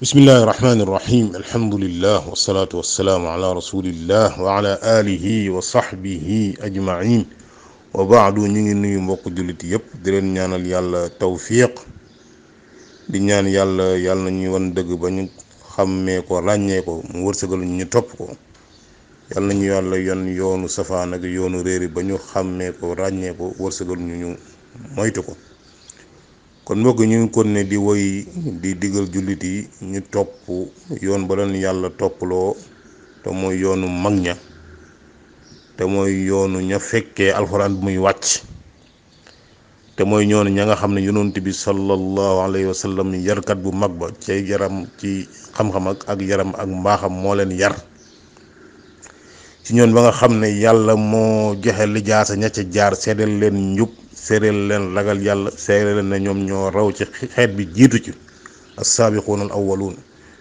bismillahi irrahmani irrahim alhamdulillah wasalaatu wassalaamu ala rasulillah wa ala alihi wa sahbihi ajmain wa baadu. ñu ngi nuyu mbokk jullit yépp di leen ñaanal yàlla tawfiq di ñaan yàlla nañuy wan dëgg ba ñu xàmmee ko ràññee ko mu wërsëgal ñu topp ko. yàlla nañu yàlla yoonu safaan ak yoonu réeri ba ñu xàmmee ko ràññee ko wërsëgal ñu moytu ko. kon mbokk ñu ngi kon ne di woy di digal jullit yi ñu topp yoon ba leen yàlla topploo te mooy yoonu mag ña te mooy yoonu ña fekkee alxuraan bu muy wàcc te mooy ñoonu ña nga xam ne yonent bi sallallahu alayhi wa sallam yarkat bu mag ba ci yaram ci xam-xam ak yaram ak mbaaxam moo leen yar ci ñoon ba nga xam ne yàlla moo joxe lijaasa ña ca jaar seddal leen njub seedeel leen ragal yàlla seedeel leen ne ñoom ñoo raw ci xeet bi jiitu ci as-saabiquuna al awwaluun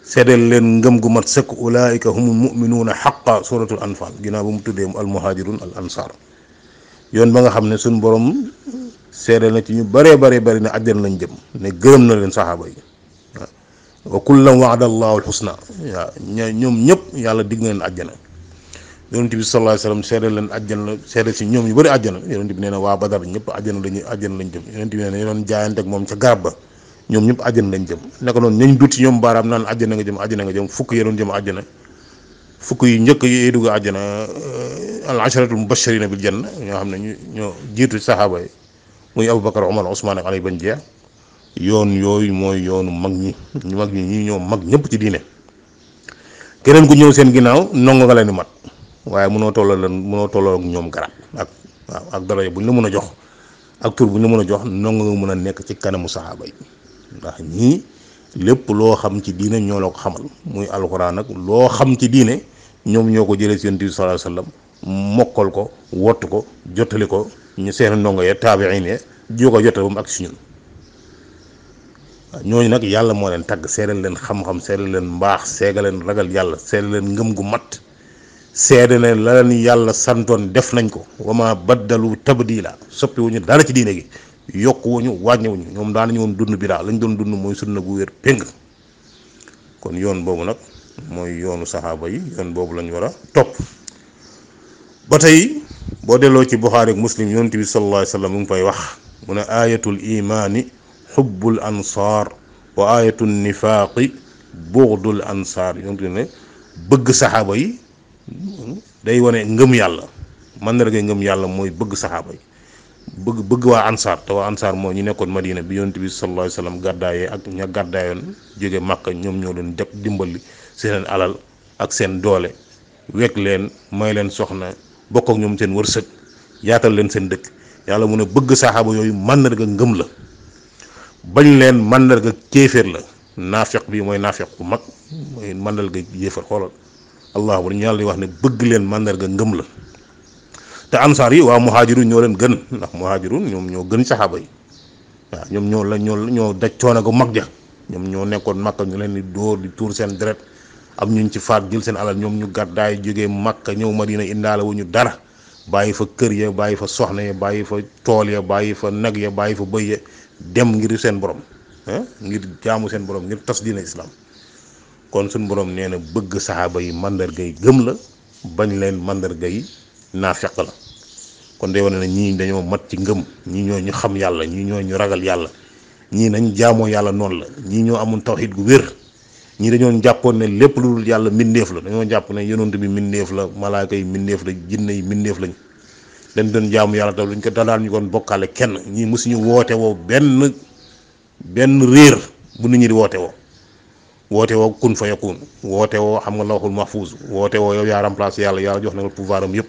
seedeel leen ngëm gu mat sëkk ulaayika humul muminuuna xaqa suratul anfal ginnaaw ba mu tuddee al muhajirun al ansar yoon ba nga xam ne suñ borom seedeel na ci ñu bëree bëri ne àjjana lañ jëm ne gërëm na leen saxaaba yi wa kullan waada allahu al husna waaw ñoom ñëpp yàlla digg na leen àjjana. yonent bi sallallahu alayhi wasallam seedal leen àjjana la seedal si ñoom yu bëri àjjana. yonent bi nee na waa Badar ñëpp àjjana lañ jëm. yonent bi nee na ñu doon jaayante ak moom ca garab ba ñoom ñëpp àjjana lañ jëm. naka noonu ñañ dut ci ñoom baaraam naan àjjana nga jëm fukk yi doon jëm àjjana fukk yi njëkk yi dugg àjjana al asharatul mubashirina bil janna ñoo xam ne ñoo jiitu saxaaba yi muy Aboubacar Omar Ousmane ak Ali bañ jeex. yoon yooyu mooy yoonu mag ñi ñi ñoo mag ñëpp ci diine. keneen ku ñëw seen ginnaaw nongo nga leen di mat waaye mënoo tolloo ak ñoom garab ak dara bu ñu la mën a jox ak tur bu ñu la mën a jox nongo nga mën a nekk ci kanamu saxaaba yi ndax ñii lépp loo xam ci diine ñoo la ko xamal muy alxuraan nag loo xam ci diine ñoom ñoo ko jëlee ci Yonent bi sallallahu alayhi wasallam mokkal ko wottu ko jottali ko ñu seen ndongo ya taabiin ya joo ko jottali ba mu ak si ñun ñooñu nag yàlla moo leen tagg seedal leen xam-xam seedal leen mbaax seedal leen ragal yàlla seedal leen ngëm gu mat seede ne la leen yàlla santoon def nañ ko wama baddalu tabdila soppi wuñu dara ci diine gi yokku wuñu wàññiwuñu ñoom daanañu woon dund bi daal lañ doon dund mooy sunna gu wér péng. kon yoon boobu nag mooy yoonu saxaaba yi yoon boobu lañ war a topp. ba tey boo delloo ci Buxaari ak Muslim yonent bi sallallahu alayhi wasallam mu ngi fay wax mu ne ayatul imaani xubbul ansaar wa ayatul nifaaqi bughdul ansaar yonent bi ne bëgg saxaaba yi day wane ngëm yàlla mandarga ngëm yàlla mooy bëgg saxaaba yi bëgg waa ansaar te waa ansaar mooy ñu nekkoon Madina bi yonent bi sallallahu alayhi wasallam gàddaayee ak ña gàddaayoon jóge Màkka ñoom ñoo leen jàpp dimbali seen alal ak seen doole wekk leen may leen soxna bokk ak ñoom seen wërsëg yaatal leen seen dëkk yàlla mu ne bëgg saxaaba yooyu mandarga ngëm la bañ leen mandarga kéeféer la. naafeq bi mooy naafeq bu mag mooy mandarga yéefar xoolal allah bu ñu yàlla di wax ne bëgg leen mandarga ngëm la. te ansaar yi waa muhaajirun ñoo leen gën ndax muhaajirun ñoom ñoo gën saxaaba yi waaw ñoom ñoo daj coono gu mag ja ñoom ñoo nekkoon Makka ñu leen di dóor di tuur seen deret am ñuñ ci faat jël seen alal ñoom ñu gàddaay jógee Makka ñëw Madina indaale wu ñu dara bàyyi fa kër ya bàyyi fa soxna ya bàyyi fa tool ya bàyyi fa nag ya bàyyi fa bëy ya dem ngir seen borom ngir jaamu seen borom ngir tas diina islam. kon suñu borom nee na bëgg saxaaba yi mandarga yi gëm la bañ leen mandarga yi naafeq la. kon day wane ne ñii dañoo mat ci ngëm ñii ñoo ñu xam yàlla ñii ñoo ñu ragal yàlla ñii nañ jaamoo yàlla noonu la ñii ñoo amoon tawxiid gu wér ñii dañoo jàppoon ne lépp lu dul yàlla mbindeef la dañoo jàpp ne yonent bi mbindeef la malaaka yi mbindeef la jinne yi mbindeef lañ dañ doon jaamu yàlla taw luñ ko daan ñu kon bokkaale kenn ñii mësuñu woote woo benn réer bu nit ñi di woote woo kun fa yakun woote woo xam nga lawhul mahfuz woote woo yow yaa remplacé yàlla jox na la pouvoir am yëpp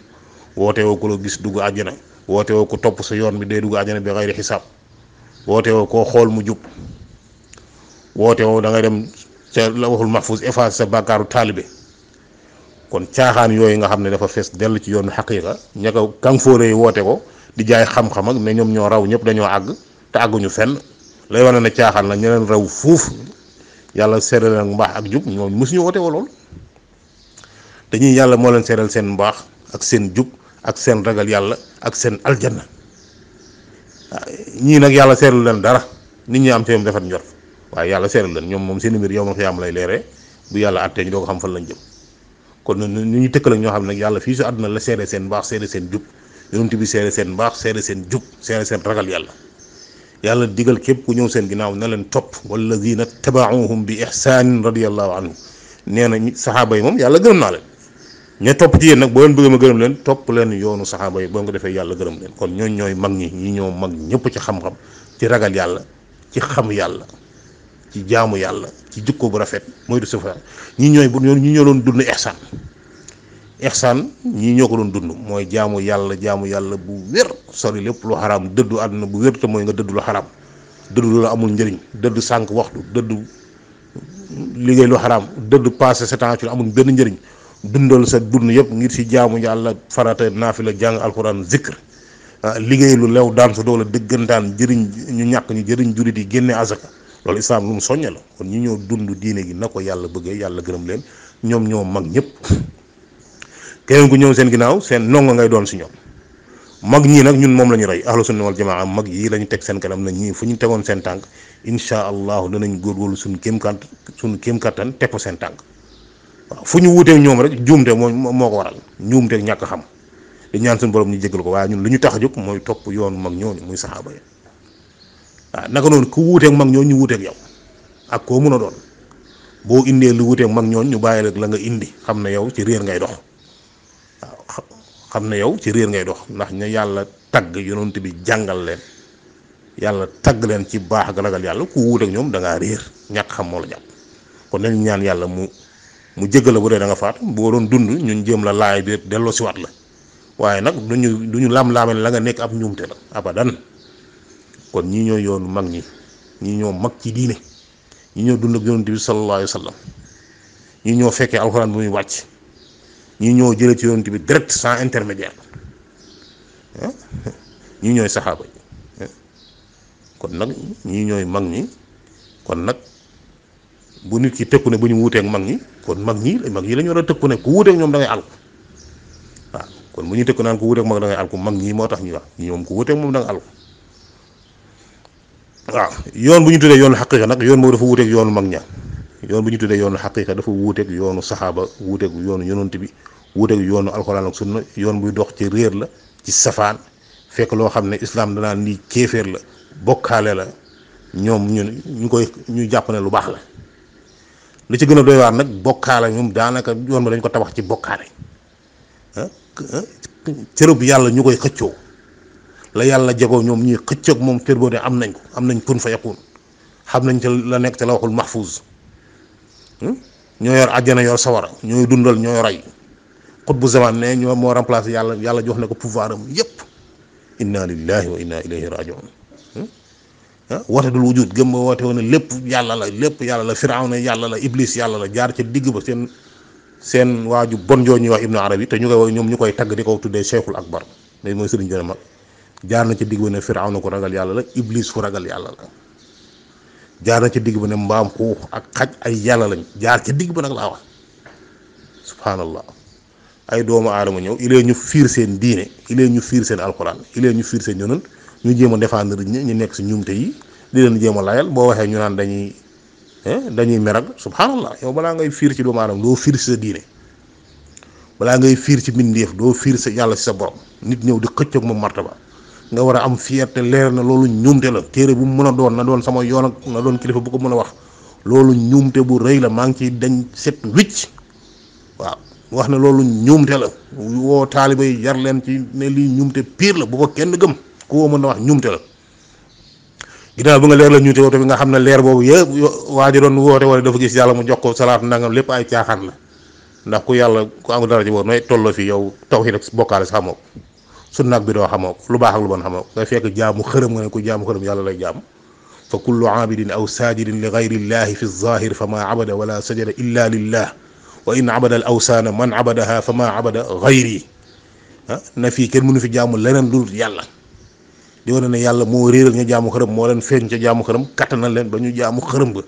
woote woo ku la gis dugg àjjana woote woo ku topp sa yoon bi day dugg àjjana bi xayri xisaab woote woo koo xool mu jub woote woo da ngay dem ca lawhul mahfuz efface sa bàkkaaru taalibe. kon caaxaan yooyu nga xam ne dafa fees dell ci yoonu xaqiiqa ña ko kanfoore yi woote ko di jaay xam-xam ak ne ñoom ñoo raw ñëpp dañoo àgg te àgguñu fenn lay wane ne caaxaan la ñeneen raw fuuf yàlla seedal nag mbaax ak jub ñoom mësuñu woote woo lool te ñii yàlla moo leen seedal seen mbaax ak seen jub ak seen ragal yàlla ak seen aljanna ñii nag yàlla seedal leen dara nit ñi am ci ñoom defar njort waaye yàlla seeral leen ñoom moom seen mbir yow ma xiyaam lay leeree bu yàlla àttee ñu doo ko xam fan lañ jëm. kon ñu ñu tëkkal ak ñoo xam ne nag yàlla fii si àdduna la seede seen mbaax seede seen jub yonent bi seede seen mbaax seede seen jub seede seen ragal yàlla. yàlla digal képp ku ñëw seen ginnaaw na leen topp walladina tabaauhum bi ihsaanin radiyallahu anhu nee na saxaaba yi moom yàlla gërëm naa leen ña topp ci yéen nag boo leen bëggee ma gërëm leen topp leen yoonu saxaaba yi boo nga defee yàlla gërëm leen kon ñooñ ñooy mag ñi ñoo mag ñëpp ci xam-xam ci ragal yàlla ci xam yàlla ci jaamu yàlla ci jikko bu rafet mooy du sufa ñi ñoo doon dund ihsaan ñii ñoo ko doon dund mooy jaamu yàlla bu wér sori lépp lu xaraam dëddu àdduna bu wér te mooy nga dëddu lu xaraam dëddu lu la amul njëriñ dëddu sànq waxtu dëddu liggéey lu xaraam dëddu passé sa temps ci lu amul benn njëriñ dundal sa dund yëpp ngir si jaamu yàlla farata naafila jàng alxuraan zikr liggéey lu lew daan sa doole dëggantaan jëriñ ñu ñàkk ñu jëriñ jurit yi génne azaka loolu islaam lu mu soññe la kon ñi ñoo dund diine gi na ko yàlla bëggee yàlla gërëm leen ñoom ñoo mag ñëpp keneen ku ñëw seen ginnaaw seen ndongo ngay doon si ñoom mag ñii nag ñun moom la ñu roy ahlu sunna wal jamaa mag yii la ñu teg seen kanam na ñii fu ñu tegoon seen tànk insha allahu danañ góorgóorlu suñu kéem kattan teg ko seen tànk waaw fu ñu wuuteeg ñoom rek juumte moo ko waral njuumteeg ñàkk xam di ñaan suñu borom ñu jégal ko waaye ñun li ñu tax a jóg mooy topp yoonu mag ñooñu muy saxaaba yi waaw naka noonu ku wuuteeg mag ñooñu ñu wuuteeg yow ak koo mun a doon boo indee lu wuuteeg mag ñooñu ñu bàyyi rek la nga indi xam ne yow ci réer ngay dox xam ne yow ci réer ngay dox ndax ñu yàlla tagg yonent bi jàngal leen yàlla tagg leen ci baax ak ragal yàlla ku wuuteeg ñoom da ngaa réer ñàkk xam moo la jàpp kon nañ ñaan yàlla mu jéggal la bu dee da nga faat boo doon dund ñun jéem la laay bi delloo si waat la waaye nag duñu lam-laamee la nga nekk ab ñuumte la abadan kon ñii ñoo yoonu mag ñii ñoo mag ci diine ñi ñoo dund ak yonent bi sallallahu alayhi wa sallam ñii ñoo fekkee alxuraan bu muy wàcc ñii ñoo jëlee ci yonent bi direct sans intermédiaire ñii ñooy saxaaba yi kon nag ñii ñooy mag ñi kon nag bu nit ki tëkku ne bu ñu wuuteeg mag ñi kon mag ñi la ñu war a tëkku ne ku wuuteeg ñoom da ngay alku waaw kon bu ñu tëkku naan ku wuuteeg mag da ngay alku mag ñi moo tax ñu wax ñi moom ku wuuteeg moom da nga alku waaw yoon bu ñu tuddee yoonu xaqiiqa nag yoon boobu dafa wuuteeg yoonu mag ña yoon bu ñu tuddee yoonu xaqiiqa dafa wuuteeg yoonu saxaaba wuuteeg yoonu yonent bi wuuteeg yoonu alxuraan ak sunna yoon buy dox ci réer la ci safaan fekk loo xam ne islaam danaa lii kéeféer la bokkaale la ñoom ñu jàpp ne lu baax la li ci gën a doy waar nag bokkaale ñoom daanaka yoon ba dañ ko tabax ci bokkaale cërëb yàlla ñu koy xëccoo la yàlla jegoo ñoom ñuy xëccoog moom cër boo ne am nañ kun fa yakun xam nañ ca la nekk ca lawhul mahfuz ñoo yor àjjana yor sawara ñooy dundal ñooy rey xutbu zaman ne ñoo moo remplacé yàlla jox ne ko pouvoir am yépp inna lillahi wa inna ilayhi rajiun woote dul wujud gëm ba woote woon ne lépp yàlla la firawna yàlla la iblis yàlla la jaar ca digg ba seen waaju bon joo ñuy wax ibnu arabi te ñoom ñu koy tagg di ko tuddee cheikhul akbar day mooy sëriñ gën a mag jaar na ca digg ba ne firawna ko ragal yàlla la iblis fu ragal yàlla la jaar na ca digg ba ne mbaam xuux ak xaj ay yàlla lañ jaar ca digg ba nag laa wax subhanallah ay doomu aadama ñëw ilee ñu fiir seen diine ilee ñu fiir seen alxuraan ilee ñu fiir seen yonent ñu jéem a défendre ñu nekk si ñumte yi di leen jéem a layal boo waxee ñu naan dañuy merag subhanallah yow balaa ngay fiir ci doomu aadama doo fiir si sa diine balaa ngay fiir ci mbindeef doo fiir sa yàlla si sa borom nit ñëw di xëccoog moom martaba nga war a am fierté leer na loolu ñumte la téere bu mu mën a doon na doon sama yoon ak na doon kilifa bu ko mën a wax loolu ñumte bu rëy la maa ngi ciy dañ set wicc waaw wax ne loolu ñumte la woo taaliba yi yar leen ci ne lii ñumte pire la bu ko kenn gëm ku woo mën na wax ñumte la ginnaaw bi nga leer la ñumte woote bi nga xam ne leer boobu yëpp waa ji doon woote wala dafa gis yàlla mu jox ko salaat nangam lépp ay caaxaan la ndax ku yàlla ku amul dara ci boobu nooy tolloo fi yow tawhiid ak bokkaale sax xamoo ko sunna ak bi doo xamoo ko lu baax ak lu bon xamoo ko nga fekk jaamu xërëm nga ne ku jaamu xërëm yàlla lay jaam fa kullu aabidin aw saajidin li gayrillahi fi zahir fa ma abada wala sajada illa lillah wa in abada al awsaana man abadaha fa ma abada gayri na fii kenn mënu fi jaamu leneen lu dul yàlla di wane ne yàlla moo réeral ñu jaamu xërëm moo leen feeñ ca jaamu xërëm kattanal leen ba ñu jaamu xërëm ba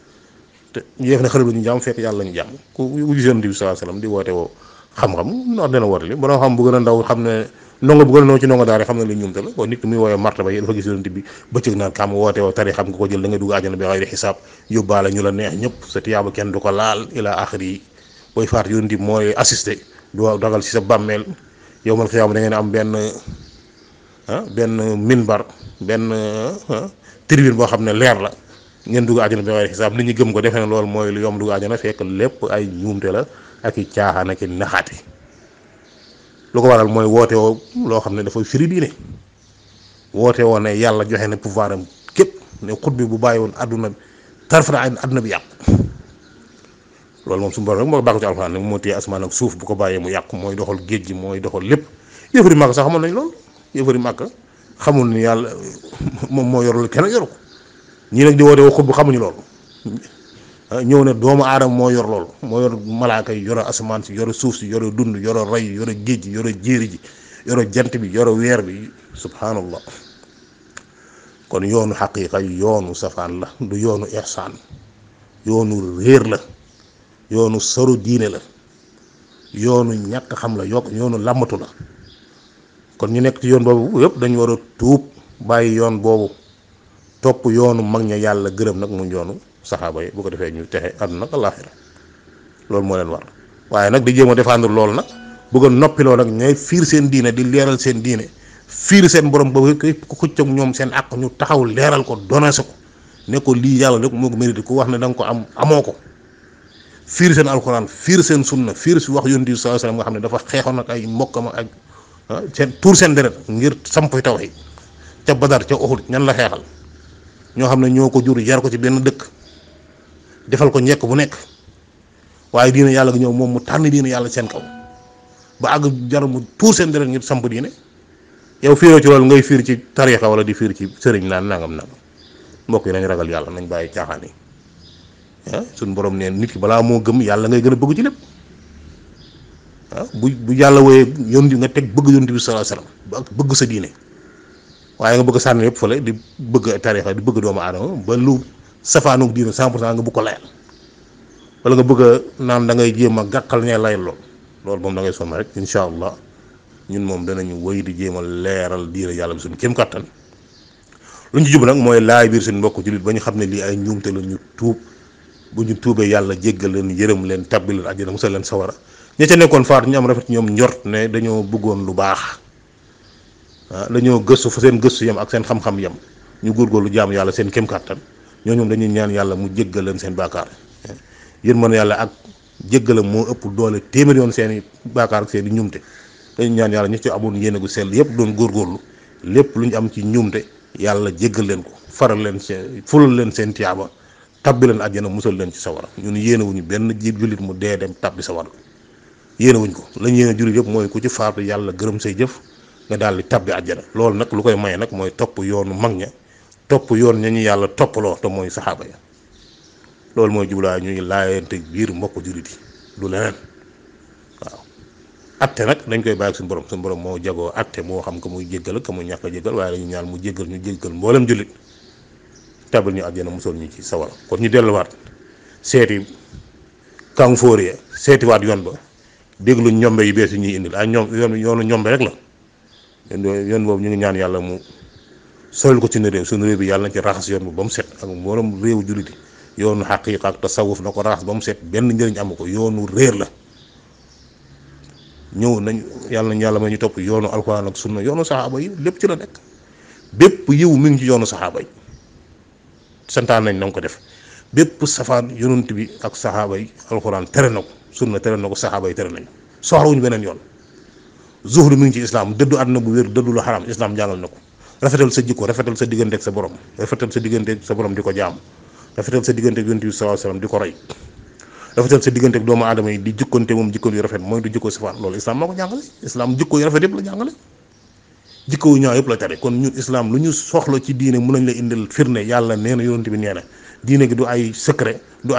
te ñu def ne xërëm la ñu jaamu fekk yàlla ñu jaamu ku gis Yonent bi sallallahu alayhi wasallam di woote woo xam-xam ndax dana woote li borom xam bu gën a ndaw xam ne ndongo bu gën a noo ci ndongo daara xam na li ñumte la kon nit ki muy woowee martaba yi dafa gis yonent bi bëccëg naan kam woote woo tari xam nga ko jël da nga dugg àjjana bi xayri xisaab yóbbaale ñu la neex ñëpp sa tiyaaba kenn du ko laal ila axiri yi booy faat yonent bi mooy assisté du dagal ci sa bàmmeel yow mal xiyaama da ngeen am benn minbar benn tribune boo xam ne leer la ngeen dugg àjjana bi xayri xisaab nit ñi gëm ko defe ne loolu mooy lu yomb dugg àjjana fekk lépp ay ñuumte la ak i caaxaan ak i naxaate lu ko waral mooy woote woo loo xam ne dafa firi diine woote woo ne yàlla joxe na pouvoir am képp ne xut bi bu bàyyi woon àdduna tarfata ay àdduna bi yàqu loolu moom suñu borom rek moo bàgg ci alxuraan ne moo téye asamaan ak suuf bu ko bàyyee mu yàqu mooy doxal géej gi mooy doxal lépp yëfari màkk sax xamoon nañ loolu yëfari màkk xamul ni yàlla moom moo yorul kenn yoru ko ñii nag di woote woo xut bu xamuñu loolu ñëw ne doomu aadama moo yor loolu moo yor malaaka yi yoro asamaan si yoro suuf si yoro dund yoro rey yoro géej gi yoro jéeri ji yoro jant bi yoro weer bi subhanallah kon yoonu xaqiiqa yoonu safaan la du yoonu ihsaan yoonu réer la yoonu soru diine la yoonu ñàkk xam la yoonu làmmatu la kon ñu nekk ci yoon boobu yëpp dañu war a tuub bàyyi yoon boobu topp yoonu mag ña yàlla gërëm nag mu yoonu saxaaba yi bu ko defee ñu texe àdduna ak àllaaxira loolu moo leen war waaye nag di jéem a défendre loolu nag bëgg a noppiloo nag ñooy fiir seen diine di leeral seen diine fiir seen borom ba ku xëcc ak ñoom seen àq ñu taxaw leeral ko donase ko ne ko lii yàlla rek moo ko mérité ku wax ne da nga ko am amoo ko fiir seen alxuraan fiir seen sunna fiir si wax yonent bi sallallahu alayhi wasallam nga xam ne dafa xeexoon ak ay mbokkam ak seen tuur seen deret ngir samp tawhid ca Badar ca Uhud ñan la xeexal ñoo xam ne ñoo ko jur yar ko ci benn dëkk defal ko njekk bu nekk waaye diine yàlla nga ñëw moom mu tànn diine yàlla seen kaw ba àgg jar mu tuur seen deret ngir samp diine yow fiiroo ci loolu ngay fiir ci tariixa wala di fiir ci sëriñ naan nangam mbokk yi nañ ragal yàlla nañ bàyyi caaxaan yi suñ borom neen nit ki balaa moo gëm yàlla ngay gën a bëgg ci lépp bu yàlla wooyee yoon nga teg bëgg yonent bi sallallahu alayhi wasallam bëgg sa diine waaye nga bëgg sànni yëpp fële di bëgg tariixa di bëgg doomu aadama ba lu safaanoog diine 100% nga bëgg ko layal wala nga bëgg a naan da ngay jéem a gàkkal ñee layal loolu moom da ngay sonn rek incha allah ñun moom danañu wéy di jéem a leeral diine yàlla bi suñu kéem kattan lu ñu ci jub nag mooy laay biir seen mbokk jullit ba ñu xam ne lii ay njuumte la ñu tuub bu ñu tuubee yàlla jéggal leen yërëm leen tabbi leen àjjana musal leen sawara ña ca nekkoon faatu ñu am rafet ñoom njort ne dañoo bëggoon lu baax dañoo gëstu fa seen gëstu yem ak seen xam-xam yem ñu góorgóorlu jaamu yàlla seen kéem kattan ñooñu moom dañuy ñaan yàlla mu jéggal leen seen baakaar yéen mën yàlla ak jéggalam moo ëpp doole téeméer yoon seen i baakaar ak seen i ñumte dañu ñaan yàlla ñu ci amoon yéene gu sell yëpp doon góorgóorlu lépp lu ñu am ci ñumte yàlla jéggal leen ko faral leen seen fulal leen seen tiyaaba tabbi leen àjjana musal leen ci sawara ñun yéenewuñu benn jullit mu dee dem tabbi sawara yéenewuñ ko lañ yéene jullit yëpp mooy ku ci faatu yàlla gërëm say jëf nga daal di tabbi àjjana loolu nag lu koy maye nag mooy topp yoonu mag ña topp yoon ña ñu yàlla toppaloo te mooy saxaaba ya loolu mooy jublaay ñuy laayante biir mbokk jullit yi du leneen waaw atte nag dañ koy bàyyi suñu borom moo jagoo atte moo xam ko muy jéggal ko muy ñàkk a jéggal waaye dañuy ñaan mu jéggal ñu jéggal mboolem jullit tabal ñu àjjana musal ñu ci sawara kon ñu delluwaat seeti kanfóor ya seetiwaat yoon ba déglu ñombe yi bees yi ñuy indil ay ñoom yoonu ñombe rek la yoon boobu ñu ngi ñaan yàlla mu solal ko suñu réew bi yàlla na ci raxas yoon bi ba mu set ak mboolem réewu jullit yi yoonu xaqiiqa ak tasawuf na ko raxas ba mu set benn njëriñ amu ko yoonu réer la ñëw nañ yàlla ma ñu topp yoonu alxuraan ak sunna yoonu saxaaba yi lépp ci la nekk bépp yiw mi ngi ci yoonu saxaaba yi santaan nañ na nga ko def bépp safaan yonent bi ak saxaaba yi alxuraan tere na ko sunna tere na ko saxaaba yi tere nañ soxlawuñu beneen yoon zuhdu mi ngi ci islam dëddu àdduna bu wér dëddu lu xaram islam jàngal na ko rafetal sa jikko rafetal sa digganteeg sa borom rafetal sa digganteeg sa borom di ko jaam rafetal sa digganteeg yonent bi sallallahu alayhi wasallam di ko roy rafetal sa digganteeg doomu aadama yi di jikkonte moom jikko yu rafet mooy du jikko safaan loolu islam moo ko jàngale islam jikko yu rafet yëpp la jàngale jikko yu ñaaw yëpp la tere kon ñun islam lu ñu soxla ci diine mën nañ la indil firnde yàlla nee na yonent bi nee na diine gi du ay secret du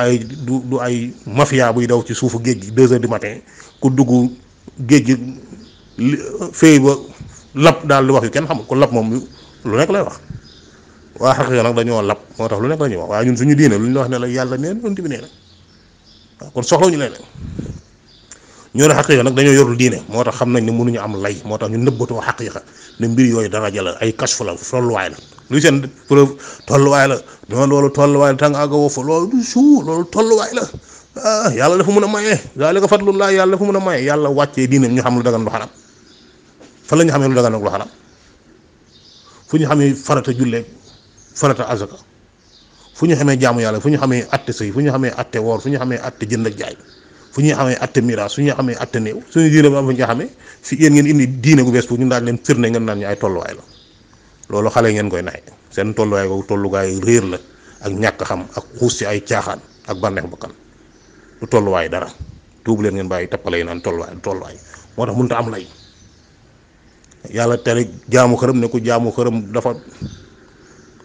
ay mafia buy daw ci suufu géej gi 2 heures du matin ku dugg géej gi fay ba lap daal di wax yu kenn xamul ko lap moom lu nekk lay wax waa xaqiiqa nag dañoo lap moo tax lu nekk la ñuy wax waaye ñun suñu diine lu ñu la wax ne la yàlla nee na yonent bi nee na waaw kon soxlawuñu leneen ñoo ne xaqiiqa nag dañoo yorul diine moo tax xam nañ ne mënuñu am lay moo tax ñu nëbbatoo xaqiiqa ne mbir yooyu daraja la ay kashfu la tolluwaay la luy seen preuve tolluwaay la non loolu tolluwaay la tàng àgga woo fa loolu du suu loolu tolluwaay la ah yàlla dafa mën a maye zaalika fadlullah yàlla dafa mën a maye yàlla wàccee diine ñu xam lu dagan lu xaram fan la ñu xamee lu dagan ak lu xaram fu ñu xamee farata jullee farata azaka fu ñu xamee jaamu yàlla fu ñu xamee atte sëy fu ñu xamee atte woor fu ñu xamee atte jënd ak jaay fu ñuy xamee atte miraas fu ñuy xamee atte néew suñu diine bi am fu ñu xamee fi yéen ngeen indi diine gu bees pour ñu daal leen firnde ngeen naan ñu ay tolluwaay la loolu xale ngeen koy naxe seen tolluwaay boobu tolluwaay réer la ak ñàkk xam ak xuus ci ay caaxaan ak bànneex bakkan du tolluwaay dara tuubu leen ngeen bàyyi tappale yi naan tolluwaay moo tax mënut a am lay yàlla tere jaamu xërëm ne ku jaamu xërëm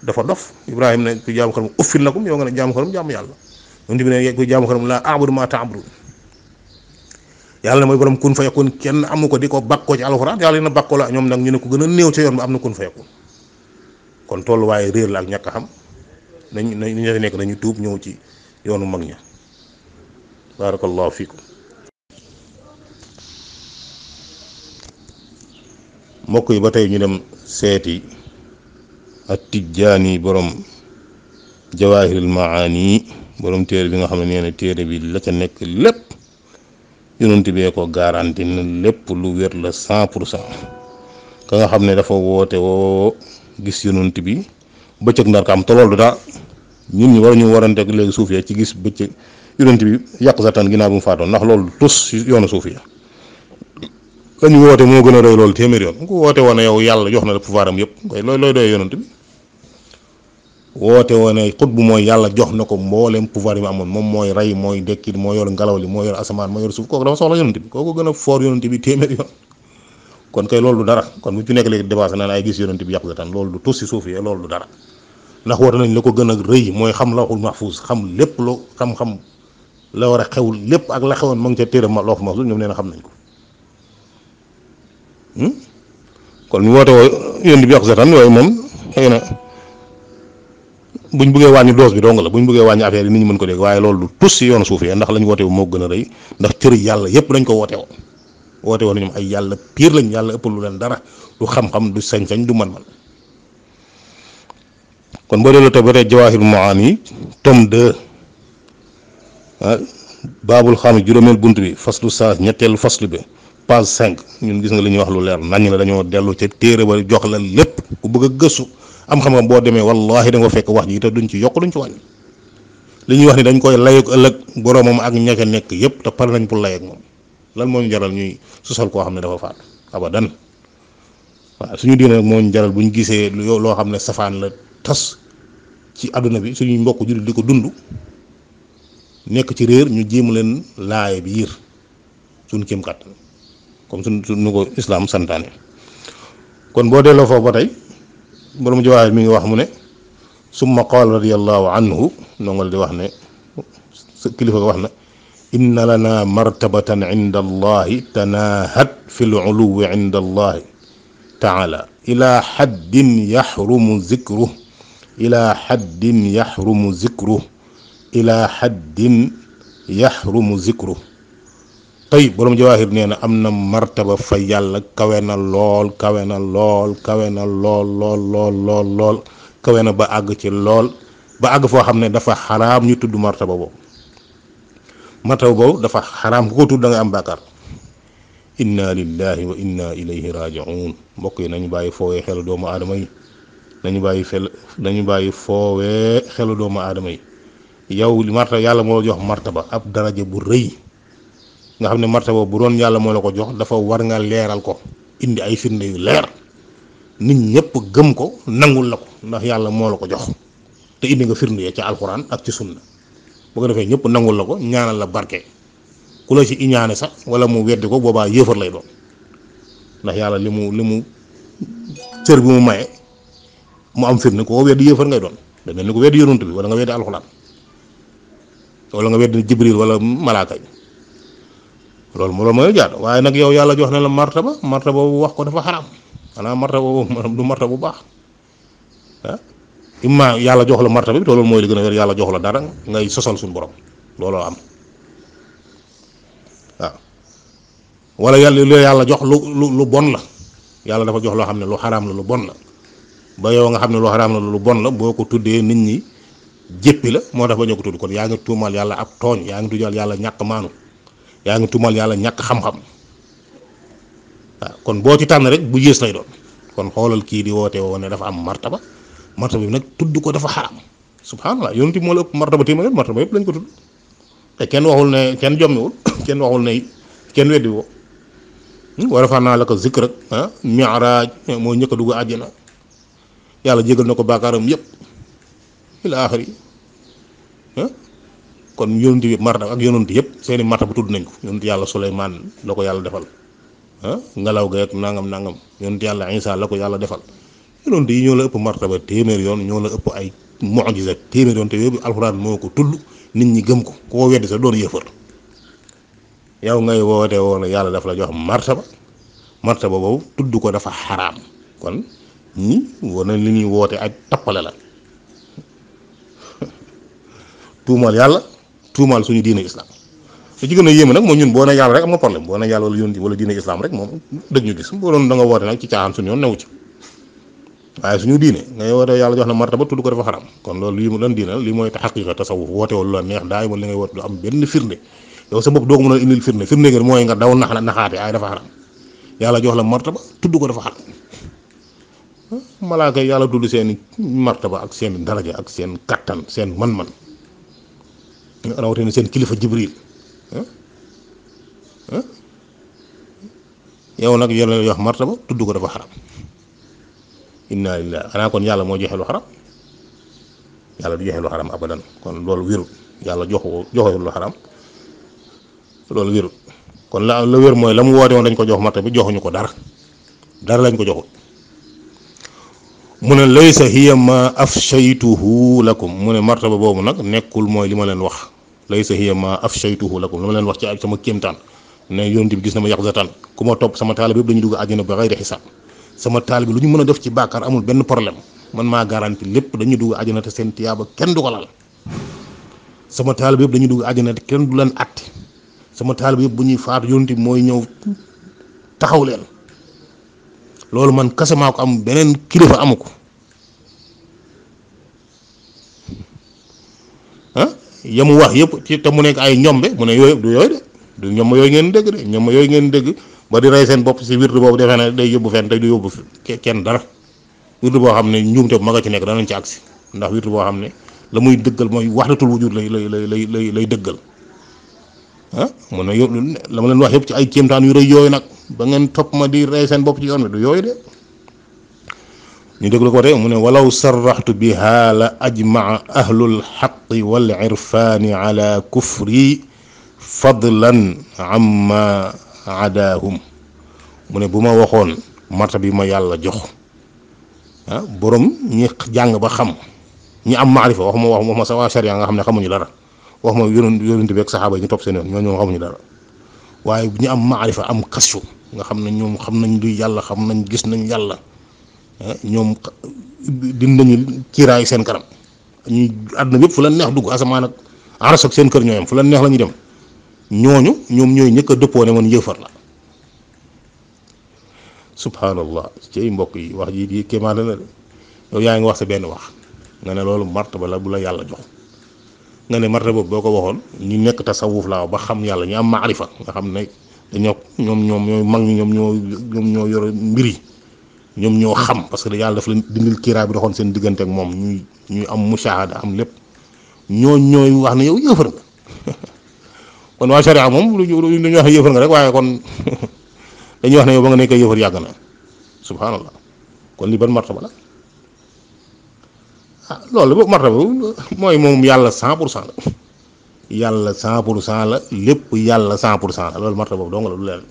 dafa dof Ibrahima ne ku jaamu xërëm uffil lakum yow nga ne jaamu xërëm jaamu yàlla ñun tamit ne ku jaamu xërëm laa a'budu maa ta'buduun yàlla mooy borom kun fa yakun kenn amu ko di ko bakkoo ci alxuraan yàlla dina bakkoo la ñoom nag ñu ne ko gën a néew ca yoon ba am na kun fa yakun kon tolluwaaye réer la ak ñàkk a xam nañ nekk nañu tuub ñëw ci yoonu mag ña barakallahu fiikum mbokk yi ba tey ñu dem seeti at tijjaani borom jawaahirul maani borom téere bi nga xam ne nee na téere bi la ca nekk lépp yonent bee ko garanti na lépp lu wér la 100% ka nga xam ne dafa woote woo gis yonent bi bëccëg ndar ka am te loolu du daa ñun ñi war ñu warante léegi suuf ya ci gis bëccëg yonent bi yàq satan ginnaaw bi mu faatoon ndax loolu tus ci yoonu suuf ya lañu woote moo gën a rëy loolu téeméer yoon ku woote woon yow yàlla jox na la pouvoir am yëpp koy looy doy yonent bi woote woon xut bu mooy yàlla jox na ko mbooleem pouvoir yi mu amoon moom mooy rey mooy dekkit moo yor ngelaw li moo yor asamaan moo yor suuf kooku dafa soxla yonent bi kooku gën a foor yonent bi téeméer yoon kon kay loolu du dara kon bu ci nekk léegi dépassé naan ay gis yonent bi yàq sa tan loolu du tus si suuf yi loolu du dara ndax woote nañ la ko gën a rëy mooy xam lawhul mahfuus xam lépp lu xam-xam la war a xew lépp ak la xewoon ma ngi ca téere lawhul mahfuus ñoom nee na xam nañ ko kon ñu woote woo yonent bi yàq sa tan yooyu moom xëy na buñ bëggee wàññi dose bi dong la buñ bëggee wàññi affaire yi nit ñi mën ko dégg waaye loolu du tus si yoonu suuf yi ndax lañ woote wu moo gën a rëy ndax cëri yàlla yépp dañ ko woote woo ñoom ay yàlla pire lañ yàlla ëpp lu leen dara du xam-xam du sañ-sañ du man-man kon boo delloo ba tey jawaahirul maani tome 2 baabul xam juróomeel bunt bi faslu saa ñetteelu faslu bi page 5 ñun gis nga li ñuy wax lu leer nañ la dañoo dellu ca téere ba jox la lépp ku bëgg a gëstu am xam-xam boo demee wallahi da nga fekk wax ji te duñ ci yokk duñ ci wàññi li ñuy wax ni dañ koy layoog ëllëg boroomam ak ña ca nekk yépp te pare nañ pour layoog moom lan moo ñu jaral ñuy susal koo xam ne dafa faatu abadan waaw suñu diine nag moo ñu jaral bu ñu gisee loo xam ne safaan la tas ci àdduna bi suñuy mbokk jullit di ko dund nekk ci réer ñu jéem leen laaye biir suñu kéem kàttan comme suñu ko islaam santaane kon boo delloo foofu ba tey borom jawaahir mi ngi wax mu ne summa qaala radiyallahu anhu nongal di wax ne kilifa ga wax na inna lana martabatan inda allahi tanahat fi l uluwi inda allahi taala ila haddin yaxrumu zikruh ila haddin yaxrumu zikruh ila haddin yaxrumu zikruh tey borom jawaahir nee na am na martaba fa yàlla kawe na lool kawe na lool kawe na lool lool lool lool lool kawe na ba àgg ci lool ba àgg foo xam ne dafa xaraam ñu tudd martaba boobu dafa xaraam ku ko tudd da nga am bàkkaar inna lillahi wa inna ilayhi raji'un mbokk yi nañu bàyyi foowee xelu doomu aadama yi nañu bàyyi foowee xelu doomu aadama yi yow martaba yàlla moo jox martaba ab daraja bu rëy nga xam ne martaba bu doon yàlla moo la ko jox dafa war nga leeral ko indi ay firnde yu leer nit ñëpp gëm ko nangul la ko ndax yàlla moo la ko jox te indi nga firnde ca alxuraan ak ci sunna bu ko defee ñëpp nangul la ko ñaanal la barke ku la ci iñaane sax wala mu weddi ko boobaa yéefar lay doon ndax yàlla li mu cër bi mu maye mu am firnde ko weddi yéefar ngay doon da mel ni ko weddi yonent bi wala nga weddi alxuraan wala nga weddi jibril wala malaaka yi loolu mooy jaar waaye nag yow yàlla jox na la martaba bu wax ko dafa xaraam xanaa martaba boobu du martaba bu baax imma yàlla jox la martaba bi te loolu mooy li gën a wér yàlla jox la dara ngay sosal suñu borom looloo am waaw wala yàlla jox lu bon la yàlla dafa jox loo xam ne lu xaraam la lu bon la ba yow nga xam ne lu xaraam la lu bon la boo ko tuddee nit ñi jéppi la moo tax ba ñoo ko tudd kon yaa ngi tuumal yàlla ab tooñ yaa ngi tuumal yàlla ñàkk maanu yaa ngi tuumal yàlla ñàkk xam-xam waaw kon boo ci tànn rek bu yées lay doon kon xoolal kii di woote woo ne dafa am martaba bi nag tudd ko dafa xaraam subhanallah yonent bi moo la ëpp martaba téeméer martaba yëpp lañ ko tudd te kenn waxul ne kenn jommiwul kenn waxul ne kenn weddi woo wa rafa'naa laka zikrak mi'raaj moo ñëkk a dugg àjjana yàlla jégal na ko baakaaram yëpp ila axiri kon yonent bi martaba ak yonent yëpp seeni martaba tudd nañ ko yonent yàlla Suleymaan la ko yàlla defal ngelaw ga ak nangam yonent yàlla Isaa la ko yàlla defal yonent yi ñoo la ëpp martaba téeméer yoon ñoo la ëpp ay mu'jiza téeméer yoon te yooyu alxuraan moo ko tudd nit ñi gëm ko koo weddi sa doon yëfër yow ngay woote woon yàlla daf la jox martaba boobu tudd ko dafa xaraam kon ñi wane li ñuy woote ak tappale la tuumal yàlla tuumal suñu diine islam te ci gën a yéeme nag moom ñun boo ne yàlla rek am nga problème boo ne yàlla wala yónni wala diine islam rek moom dëgg ñu gis boo doon da nga woote nag ci caaxaan suñu yoon newu ci waaye suñu diine ngay woote yàlla jox na martaba tudd ko dafa xaram kon loolu lii mu lan diine lii mooy xaqiqa tasawuf woote wala la neex daay wala li ngay woote du am benn firnde yow sa bopp doo ko mën a indil firnde nga mooy nga daw naxaate ay dafa xaram yàlla jox la martaba tudd ko dafa xaram malaaka yi yàlla tudd seen martaba ak seen daraja ak seen kattan seen man-man rawatina seen kilifa jibril yow nag yàlla la jox martaba tudd ko dafa xaram inna lillahi xanaa kon yàlla moo joxe lu xaram yàlla du joxe lu xaram abadan kon loolu wérul yàlla joxe lu xaram loolu wérul kon la wér mooy la mu woote woon dañ ko jox martaba bi joxuñu ko dara lañ ko joxul mu ne laysa hiya ma afshaytuhu lakum mu ne martaba boobu nag nekkul mooy li ma leen wax laysa hiya ma afshaytuhu lakum li ma leen wax ci sama kéemtaan ne yonent bi gis na ma yaqzatan ku ma topp sama taalibe yëpp dañuy dugg àjjana ba xayri xisaab sama taalibe lu ñu mën a def ci bàkkaar amul benn problème man maa garanti lépp dañuy dugg àjjana te seen tiyaaba kenn du ko lal sama taalibe yëpp dañuy dugg àjjana te kenn du leen àtte sama taalibe yëpp bu ñuy faatu yonent bi mooy ñëw taxaw leen loolu man kese maa ko am beneen kilifa amu ko yamu wax yëpp ci te mu nekk ay ñombe mu ne yooyu du yooyu de du ñoom yooyu ngeen dégg de ñoom yooyu ngeen dégg ba di rey seen bopp si wirdu boobu defee ne day yóbbu fenn te du yóbbu kenn dara wirdu boo xam ne njuumte bu mag a ci nekk danañ ci agsi ndax wirdu boo xam ne la muy dëggal mooy wahdatul wujud lay dëggal mu ne la ma leen wax yëpp ci ay kéemtaan yu rëy yooyu nag ba ngeen topp ma di rey seen bopp ci yoon bi du yooyu de ñu déglu ko de mu ne walaw sarraxtu biha la ajmaa ahlul xaqi wal irfaani ala kufri fadlan amma adaahum mu ne bu ma waxoon marta bi ma yàlla jox borom ñi jàng ba xam ñi am maarifa wax ma sa waa sharia nga xam ne xamuñu dara wax ma yonent bi ak saxaaba yi ñu topp seen yoon ñoo xamuñu dara waaye ñi am maarifa am kasfu nga xam ne ñoom xam nañ luy yàlla xam nañ gis nañ yàlla ñoom din nañu kiiraay seen kanam ñuy àdduna bépp fu la neex dugg asamaan ak aras ak seen kër ñooyam fu la neex la ñuy dem ñooñu ñoom ñooy ñëkk a dëppoo ne man yëfar la subhanallah ci mbokk yi wax ji di kéemaan la de yow yaa ngi wax sa benn wax nga ne loolu martaba la bu la yàlla jox nga ne martaba boobu boo ko waxoon ñu nekk tasawuf laa ba xam yàlla ñu am maarifa nga xam ne dañoo ñoom ñooy mag ñi ñoom ñoo yor mbir yi ñoom ñoo xam parce que yàlla dafa leen dindil kiiraay bi doxoon seen diggante ak moom ñuy am mushahada am lépp ñooy wax ne yow yëfar nga kon waa sharia moom lu ñu wax ne yëfar nga rek waaye kon dañuy wax ne yow ba nga nekk yëfar yàgg na subhanallah kon li ban martaba la loolu boobu martaba mooy moom yàlla 100% la yàlla 100% la lépp yàlla 100% la loolu martaba boobu dong la du leen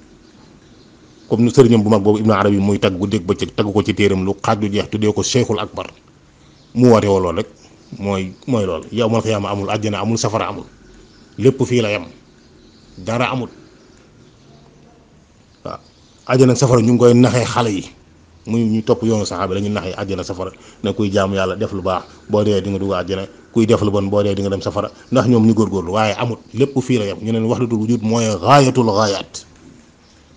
comme ni sëriñam bu mag boobu Ibn Arabi muy tagg bu dégg bëccëg tagg ko ci téeram lu xaaj du jeex tuddee ko Cheikhul Akbar mu woote woo loolu rek mooy loolu yow mal xiyaama amul àjjana amul safara amul lépp fii la yem dara amul waaw àjjana safara ñu ngi koy naxee xale yi muy ñu topp yoonu saxaaba dañuy naxee àjjana safara ne kuy jaamu yàlla def lu baax boo dee di nga dugg àjjana kuy def lu bon boo dee di nga dem safara ndax ñoom ñu góorgóorlu waaye amul lépp fii la yem ñu neen wahdatul wujud mooy gaayatul gaayaat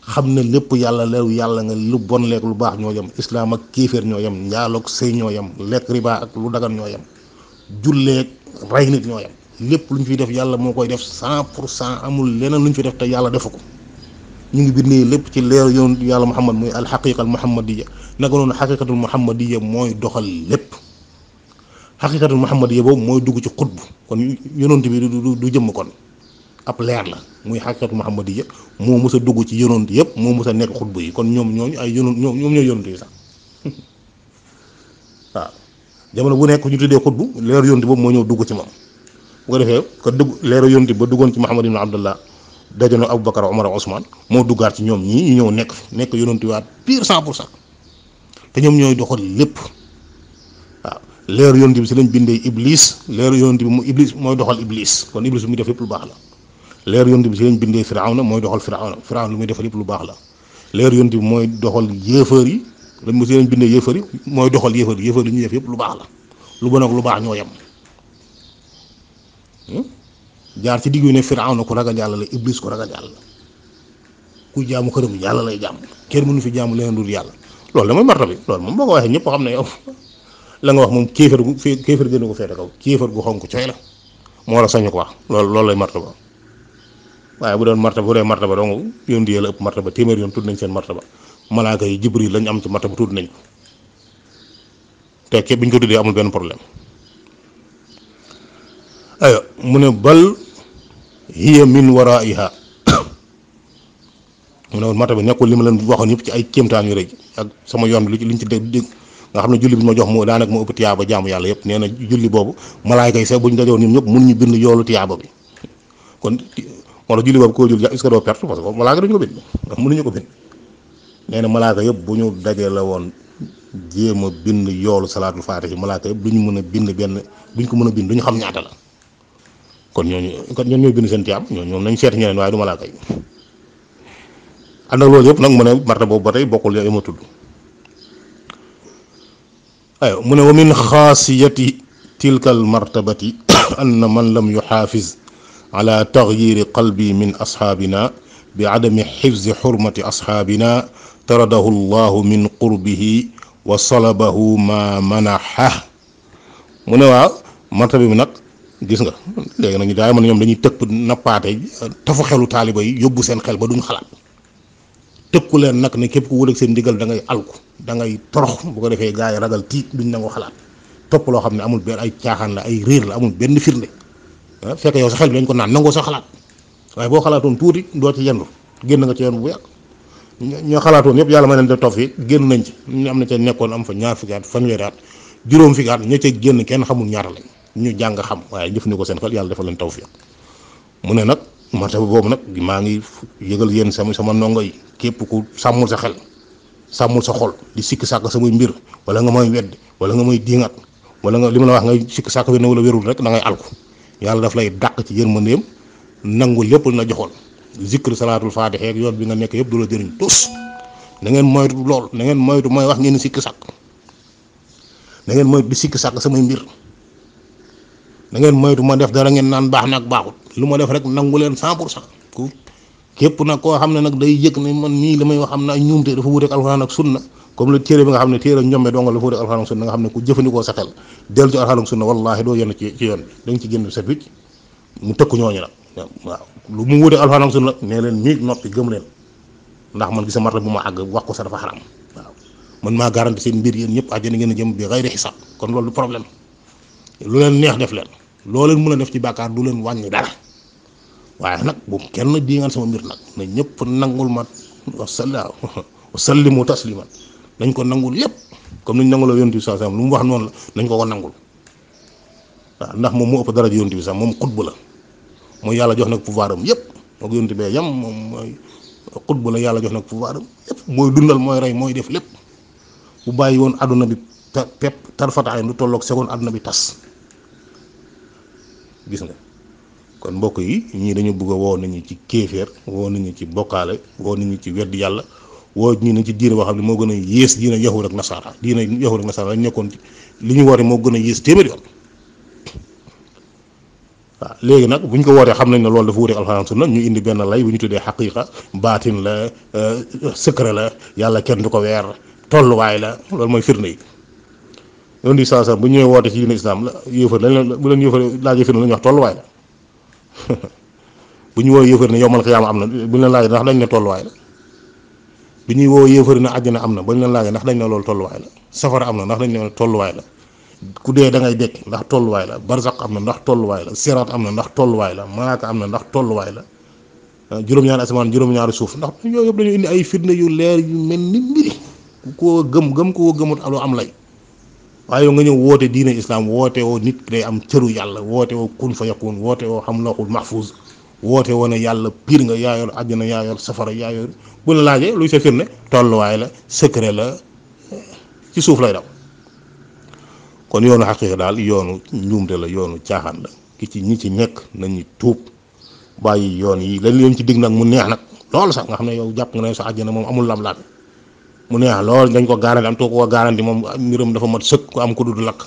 xam ne lépp yàlla leeru yàlla nga lu bon leeg lu baax ñoo yem islaam ak kéeféer ñoo yem njaaloog sëy ñoo yem lekk riba ak lu dagan ñoo yem julleeg rey nit ñoo yem lépp lu ñu fiy def yàlla moo koy def 100% amul leneen lu ñu fi def te yàlla defu ko ñu ngi bindee lépp ci leeru yoon yàlla muhammad muy alxaqiqa al muhammadiya naka noonu xaqiqatul muhammadiya mooy doxal lépp xaqiqatul muhammadiya boobu mooy dugg ci xutbu kon yonent bi du jëmm kon ab leer la muy xaqiqatul muhammadiya moo mës a dugg ci yonent yëpp moo mës a nekk xutbu yi kon ñoom ñooñu ay yonent ñoom ñooy yonent yi sax waaw jamono bu nekk ñu tuddee xutbu leeru yonent boobu moo ñëw dugg ci moom bu ko defee ko dugg leeru yonent ba duggoon ci Muhammad ibn Abdullah dajano Aboubacar Omar Ousmane moo duggaat ci ñoom ñii ñu ñëw nekk yonent waat pire 100% te ñoom ñooy doxal lépp waaw leeru yonent bi si lañ bindee iblis leeru yonent bi mu iblis mooy doxal iblis kon iblis lu muy def lépp lu baax la leeru yonent bi si lañ bindee firawna mooy doxal firawna lu muy def lépp lu baax la leeru yonent bi mooy doxal yéefar yi lañ si lañ bindee yéefar yi mooy doxal yéefar yi ñuy def yépp lu baax la lu bon ak lu baax ñoo yem jaar ci diggu ne firawna ku ragal yàlla la iblis ku ragal yàlla ku jaamu xërëm yàlla lay jàmm kenn mënu fi jaamu leneen dul yàlla loolu da mooy marta bi loolu moom boo ko waxee ñëpp xam ne yow la nga wax moom kéefër gën ko feete kaw kéefër gu xonk coy la moo la sañu ko wax loolu lay marta ba waaye bu doon marta bu dee marta ba dong yoon di yàlla ëpp marta ba téeméer yoon tudd nañ seen marta ba malaaka yi jibril lañ am ci marta ba tudd nañ ko te képp bi ñu ko tuddee amul benn problème ayo mu ne bal hiya min waraiha mu ne marta bi nekkul li ma leen waxoon yëpp ci ay kéemtaan yu rëy ak sama yoon bi liñ ci dégg nga xam ne julli bi ma jox moo daanaka moo ëpp tiyaaba jaamu yàlla yëpp nee na julli boobu malaayka yi sax bu ñu dajoon ñoom ñëpp mun ñu bind yoolu tiyaaba bi kon moo tax julli boobu koo julli est-ce que doo perte parce que malaayka duñu ko bind ndax mënuñu ko bind nee na malaayka yëpp bu ñu dajee la woon jéem a bind yoolu salaatul faatihi malaayka yëpp duñu mën a bind benn duñ ko mën a bind duñu xam ñaata la kon ñoom ñooy bind seen tiyaab ñoom nañ seeti ñeneen waaye du malaaka yi ànd ak loolu yëpp nag mu ne marta boobu ba tey bokkul ya ma tudd ayo mu ne wa min xaasiyati tilka al martabati anna man lam yuxaafiz ala taxyiri qalbi min asxaabina bi adami xifzi xurmati asxaabina taradahu llahu min qurbihi wa salabahu ma manaxa mu ne waaw martaba bi nag gis nga léegi nag ñu daay man ñoom dañuy tëpp nappaate tafu xelu taaliba yi yóbbu seen xel ba duñ xalaat tëkku leen nag ne képp ku wut ak seen ndigal da ngay alku da ngay torox bu ko defee gaa yi ragal tiit duñ nangoo xalaat topp loo xam ne amul benn ay caaxaan la ay réer la amul benn firnde fekk yow sa xel bi dañ ko naan nangoo sa xalaat waaye boo xalaatoon tuuti doo ci yendu génn nga ci yoon bu yàgg ñoo xalaatoon yëpp yàlla may leen de tof yi génn nañ ci ñu am na ca nekkoon am fa ñaar fukki at fanweeri at juróom fukki at ña ca génn kenn xamul ñaata lañ ñu jàng xam waaye jëfandikoo seen xel yàlla defal leen tawfiq mu ne nag martaba boobu nag maa ngi yëgal yéen sama ndongo yi képp ku sàmmul sa xel sàmmul sa xol di sikk sàkk samay mbir wala nga may wedd wala nga may diingat wala nga li ma la wax ngay sikk sàkk wér na wala wérul rek da ngay alku yàlla daf lay dàq ci yërmandeem nangu lépp na joxoon zikr salaatul faatiha ak yoon bi nga nekk yëpp du la jëriñ tus na ngeen moytu lool na ngeen moytu mooy wax ngeen sikk sàkk na ngeen moytu di sikk sàkk samay mbir da ngeen moytu ma def dara ngeen naan baax na ak baaxut lu ma def rek nangu leen 100% ku képp nag koo xam ne nag day yëg ne man nii li may wax am na ay ñuumte dafa wuteek alxuraan ak sunna comme le téere bi nga xam ne téere ñomme donga la fa wuteek alxuraan ak sunna nga xam ne ku jëfandikoo sa xel dellu ci alxuraan ak sunna wallaahi doo yenn ci yoon bi da nga ci génn set wicc mu tëkku ñooñu nag waaw lu mu wuteek alxuraan ak sunna nee leen miig noppi gëm leen ndax man gisa marta bu ma àgg wax ko sa dafa xaram waaw man maa garanti seen mbir yéen ñëpp àjjana ngeen a jëm bi xayri xisaab kon loolu du problème lu leen neex def leen loo leen mën a def ci bàkkaar du leen wàññi dara waaye nag bu kenn diingaan sama mbir nag na ñëpp nangul ma wasallimu tasliman dañ ko nangul yépp comme niñ nanguloo yonent bi saa lu mu wax noonu la nañ ko nangul waaw ndax moom moo ëpp dara ji yonent bi sax moom xutbu la mooy yàlla jox nag pouvoir am yépp moo ko yonent bee yam moom mooy xutbu la yàlla jox nag pouvoir am yépp mooy dundal mooy rey mooy def lépp bu bàyyi woon àdduna bi pepp tarfataay lu tolloog seconde àdduna bi tas gis nga kon mbokk yi ñii dañu bëgg a woo nañu ci kéeféer woo nañu ci bokkaale woo nañu ci weddi yàlla woo ñii nañ ci diine boo xam ne moo gën a yées diine yahud ak nasara diine yahud ak nasara lañ nekkoon ci li ñu woote moo gën a yées téeméer yoon waaw léegi nag bu ñu ko wootee xam nañ ne loolu dafa wuteeg alxuraan sunna ñu indi benn lay bu ñu tuddee xaqiqa baatin la secret la yàlla kenn du ko weer tolluwaay la loolu mooy firnde yi. yoon di saa bu ñëwee woote ci diine islam la yëfër lañ bu leen yëfër laajee firnde la ñuy wax tolluwaay la bu ñu woo yëfër ne yowmal xiyaama am na bu ñu leen laajee ndax dañ ne tolluwaay la bu ñuy woo yëfër ne àjjana am na ba ñu leen laajee ndax dañ ne loolu tolluwaay la safara am na ndax dañ ne tolluwaay la ku dee da ngay dekk ndax tolluwaay la barzaq am na ndax tolluwaay la siraat am na ndax tolluwaay la malaaka am na ndax tolluwaay la juróom-ñaari asamaan juróom-ñaari suuf ndax yooyu yëpp dañu indi ay firnde yu leer yu mel ni mbiri ku ko gëm ku ko gëmut aloo am lay waaye yow nga ñëw woote diine islam woote woo nit day am cëru yàlla woote woo kun fa yakun woote woo xam lawhul mahfuz woote woo ne yàlla piir nga yaa yor àjjana yaa yor safara yaa yor bu la laajee luy sa firnde tolluwaay la secret la ci suuf lay daw. kon yoonu xaqiiqa daal yoonu njuumte la yoonu caaxaan la ki ci ñi ci nekk nañu tuub bàyyi yoon yi lañ leen ci digg nag mu neex nag loolu sax nga xam ne yow jàpp nga ne sa àjjana moom amul lam-lam mu neex lool dañ ko garanti am too ko garanti moom mbiram dafa mat sëkk ku am ko du lakk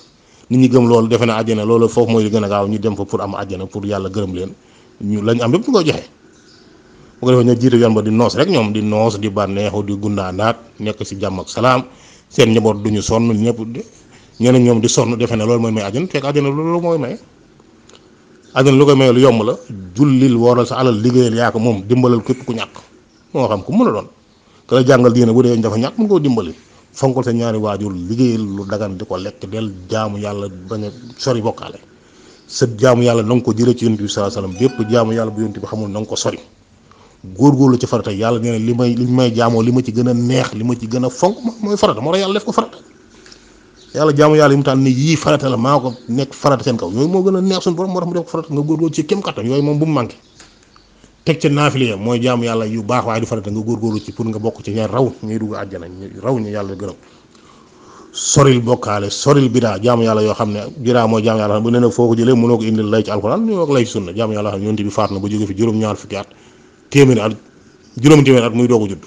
nit ñi gëm loolu defe na àjjana loolu foofu mooy li gën a gaaw ñu dem fa pour am àjjana pour yàlla gërëm leen ñu lañ am yëpp ñu koy joxe bu ko defee ñu jiite yoon ba di noos rek ñoom di noos di bànneexu di gundaanaat nekk si jàmm ak salaam seen njaboot duñu sonn ñëpp ñeneen ñoom di sonn defe ne loolu mooy may àjjana fekk àjjana loolu mooy may àjjana lu koy may lu yomb la jullil wooral sa alal liggéeyal yaa ko moom dimbalal képp ku ñàkk moo xam ku mën a doon ka la jàngal diine bu dee dafa ñàkk mën koo dimbali fonkal sa ñaari waajur liggéeyal lu dagan di ko lekk del jaamu yàlla bañ a sori bokkaale sa jaamu yàlla na nga ko jëlee ci yonent bi sallallahu alayhi wasallam bépp jaamu yàlla bu yonent bi xamul na nga ko sori góorgóorlu ci farata yàlla nee na li may jaamoo li ma ci gën a neex li ma ci gën a fonk mooy farata moo tax yàlla def ko farata yàlla jaamu yàlla yi mu tànn ni yii farata la maa ko nekk farata seen kaw yooyu moo gën a neex suñu borom moo tax mu def ko farata nga góorgóorlu ci kem kattan yooyu moom bu mu manqué teg ca naafile mooy jaamu yàlla yu baax waaye du farata nga góorgóorlu ci pour nga bokk ci ñaar raw ñuy dugg àjjana raw ñu yàlla gërëm soril bokkaale soril bidaa jaamu yàlla yoo xam ne bidaa mooy jaamu yàlla xam bu ne nag foo ko jëlee mënoo ko indil lay ci alxuraan ñu wax lay ci sunna jaamu yàlla xam ne yonent bi faat na ba jóge fi juróom-ñaar fukki at téeméeri at juróomi téeméeri at muy doog a judd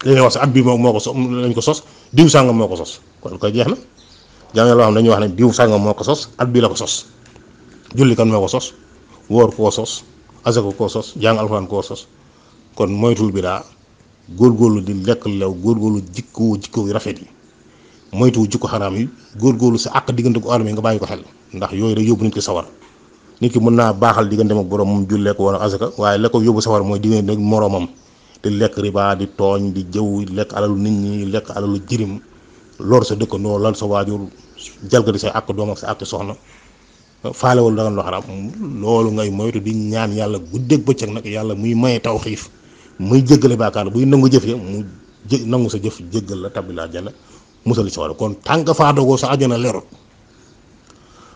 dañuy wax sa at bi moo ko sos lañ ko sos diw sàngam moo ko sos kon koy jeex na jaamu yàlla xam ne dañuy wax ne diw sàngam moo ko sos at bi la ko sos julli kan moo ko sos woor koo sos asaka koo sos jàng alxuraan koo sos kon moytul bidaa góorgóorlu di lekk lew góorgóorlu jikko yu rafet yi moytu jikko xaraam yi góorgóorlu sa àq diggante ko aadama yi nga bàyyi ko xel ndax yooyu day yóbbu nit ki sawar nit ki mën naa baaxal diggante ak borom moom jullee ko wala asaka waaye la ko yóbbu sawar mooy diggante ak moroomam di lekk riba di tooñ di jëw lekk alalu nit ñi lekk alalu jirim lor sa dëkkandoo lal sa waajur jalgati say àq doom ak sa àq soxna faalewul dagan loo xaraam loolu ngay moytu di ñaan yàlla guddeeg bëccëg nag yàlla muy maye taw xiif muy jéggale baakaar buy nangu jëf ya mu nangu sa jëf jéggal la tabbi la àjjana musal ci wala kon tànk faa dogoo sa àjjana leerut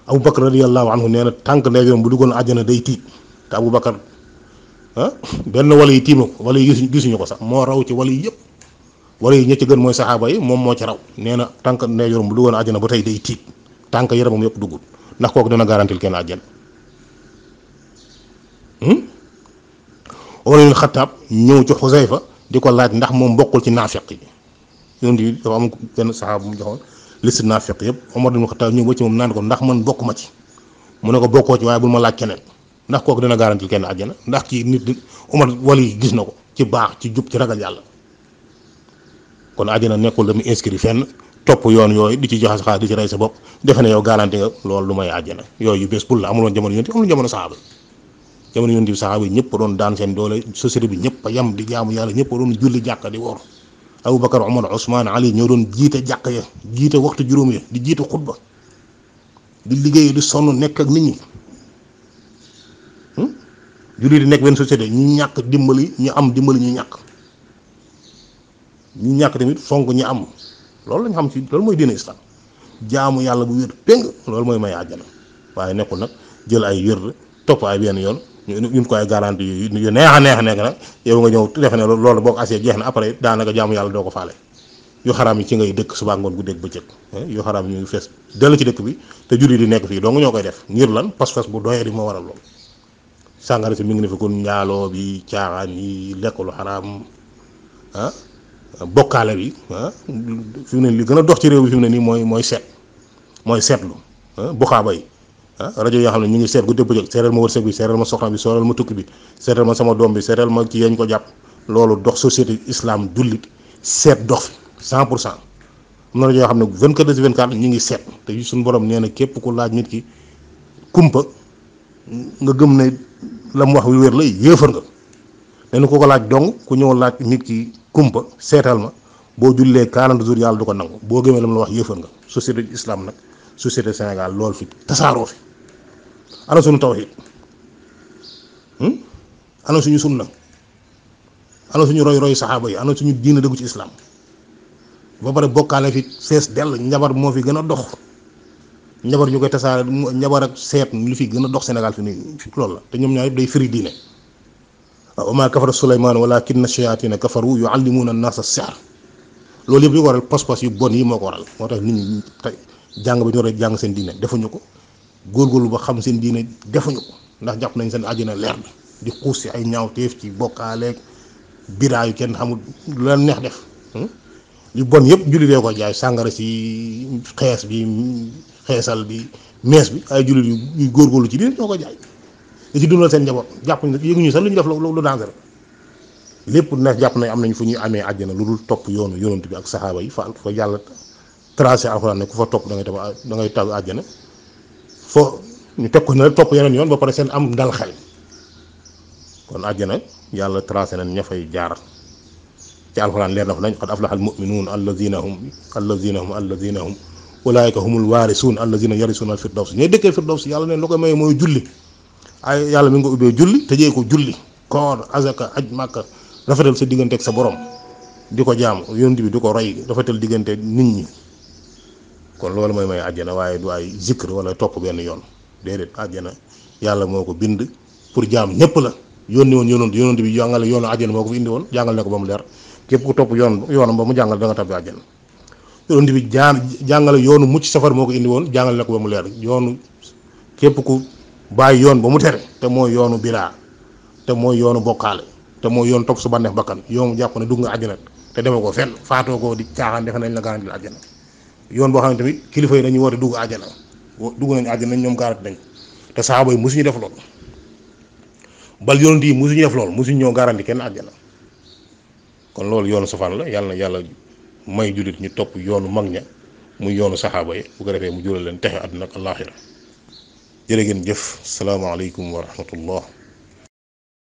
Abu Bakar radiyallahu anhu nee na tànk ndeyjoom bu duggoon àjjana day tiit te Abu Bakar benn wala yi tiima ko wala yi gisuñu ko sax moo raw ci wala yi yëpp wala yi ña ci gën mooy saxaaba yi moom moo ci raw nee na tànk ndeyjoom bu duggoon àjjana ba tey day tiit tànk yaramam yëpp duggul ndax kooku dana garantil kenn àjjana Omar ibn Xattaab ñëw ci Xusayfa di ko laaj ndax moom bokkul ci naafiq yi yonent bi dafa am benn saxaaba bu mu joxoon liste naafiq yëpp Omar ibn Xattaab ñëw ba ci moom naan ko ndax man bokk ma ci mu ne ko bokkoo ci waaye bul ma laaj keneen ndax kooku dana garantil kenn àjjana ndax kii nit Omar wala yi gis na ko ci baax ci jub ci ragal yàlla kon àjjana nekkul dama inscrit fenn topp yoon yooyu di ci joxe sa xaalis di ci rey sa bopp defe ne yow garanti nga loolu lu may àjjana yooyu yu bees bul la amuloon jamono yonent amul jamono saxaaba jamono yonent bi saxaaba yi ñëpp doon daan seen doole société bi ñëpp a yam di jaamu yàlla ñëpp doon julli jàkka di woor Aboubacar Omar Ousmane Ali ñoo doon jiite jàkka ya jiite waxtu juróom ya di jiite xutba di liggéey di sonn nekk ak nit ñi julli di nekk benn société ñi ñàkk dimbali ñu am dimbali ñu ñàkk tamit fonk ñi am loolu lañ xam ci loolu mooy diine islam jaamu yàlla bu wér péng loolu mooy may àjjana waaye nekkul nag jël ay wér topp ay benn yoon ñun ko ay garanti yu neex a nekk nag yow nga ñëw defe ne loolu boo ko asee jeex na après daanaka jaamu yàlla doo ko faale yu xaraam yi ci ngay dëkk suba ngoon guddeeg bëccëg yu xaraam yi ñu ngi fees dellu ci dëkk bi te julli di nekk fii dong ñoo koy def ngir lan pas-pas bu doyee di moo waral loolu sàngara si mi ngi ne fi kon njaaloo bi caaxaan yi lekk lu xaraam bokkaale bi fi mu ne li gën a dox ci réew bi fi mu ne nii mooy seetlu buxaaba yi rajo yoo xam ne ñu ngi seet guddi bëccëg seetal ma wërsëg bi seetal ma soxna bi seetal ma tukki bi seetal ma sama doom bi seetal ma ci yañ ko jàpp loolu dox société islam jullit seet dox fi 100%. am na rajo yoo xam ne 24 heures 24 ñu ngi seet te suñu borom nee na képp ku laaj nit ki kumpa nga gëm ne la mu wax wi wér la yéefar nga. nee na ku ko laaj dong ku ñëw laaj nit ki kumpa seetal ma boo jullee 40 jours yàlla du ko nangu boo gëmee la mu la wax yéefar nga. société islam nag société Sénégal loolu fi tasaaroo fi ana suñu tawhid ana suñu sunna ana suñu roy saxaaba yi ana suñu diina dëggu ci islam ba pare bokkaale fi fees dell njabar moo fi gën a dox njabar ñu koy tasaare njabar ak seet lu fi gën a dox Sénégal fi nii loolu la te ñoom ñaar yëpp day firi diine. wa maa kafara Suleymaan walaakinna shayaatina kafaru yuallimuuna an-naasa as-sihr loolu yëpp li ko waral pas-pas yu bon yi moo ko waral moo tax nit ñi tey jàng ba ñu war a jàng seen diine defuñu ko góorgóorlu ba xam seen diine defuñu ko ndax jàpp nañ seen àjjana leer bi di xuus si ay ñaawteef ci bokkaaleeg bidaa yu kenn xamul lu leen neex def li bon yëpp jullit yoo ko jaay sàngara si xees bi xeesal bi mees bi ay jullit yu góorgóorlu ci diine ñoo ko jaay li ci dundal seen njaboot jàpp nañ yëguñu sax lu ñu def lu dangereux lépp nag jàpp nañ am nañ fu ñuy amee àjjana lu dul topp yoonu yonent bi ak saxaaba yi fa yàlla tracé alxuraan ne ku fa topp da ngay taw àjjana foo ñu teg ko ne topp yeneen yoon ba pare seen am ndal xel kon àjjana yàlla tracé nañ ña fay jaar ci alxuraan leer na fa nañ qad aflaha al mu'minuun allazina hum ulaayika humul waarisuun allazina yarisuuna al firdaws ñooy dëkkee firdaws yàlla ne lu ko may mooy julli ay yàlla mi ngi ko ubbee julli tëjee ko julli koor azaka aj màkka rafetal sa diggante ak sa borom di ko jaamu yonent bi di ko roy rafetal diggante nit ñi kon loolu mooy may àjjana waaye du ay zikr wala topp benn yoon déedéet àjjana yàlla moo ko bind pour jaam ñëpp la yónni woon yonent bi jàngale yoonu àjjana moo ko fi indi woon jàngal ne ko ba mu leer képp ku topp yoonam ba mu jàngal da nga tabbi àjjana yonent bi jàngale yoonu mucc safar moo ko indi woon jàngal ne ko ba mu leer yoonu képp ku bàyyi yoon ba mu tere te mooy yoonu bidaa te mooy yoonu bokkaale te mooy yoon topp su bànneex bakkan yoonu jàpp ne dugg nga àjjana te demoo ko fenn faatoo ko di caaxaan defe nañ la garanti àjjana yoon boo xam ne tamit kilifa yi dañuy woote dugg àjjana dugg nañ àjjana ñoom garanti nañ te saxaaba yi mosuñu def loolu bal yonent yi mosuñu def loolu mosuñu ñoo garanti kenn àjjana kon loolu yoonu safaan la yàlla na yàlla may jullit ñu topp yoonu mag ña muy yoonu saxaaba yi bu ko defee mu jural leen texe àdduna ak àllaaxira jërë ngeen jëf salaamaaleykum wa rahmatullah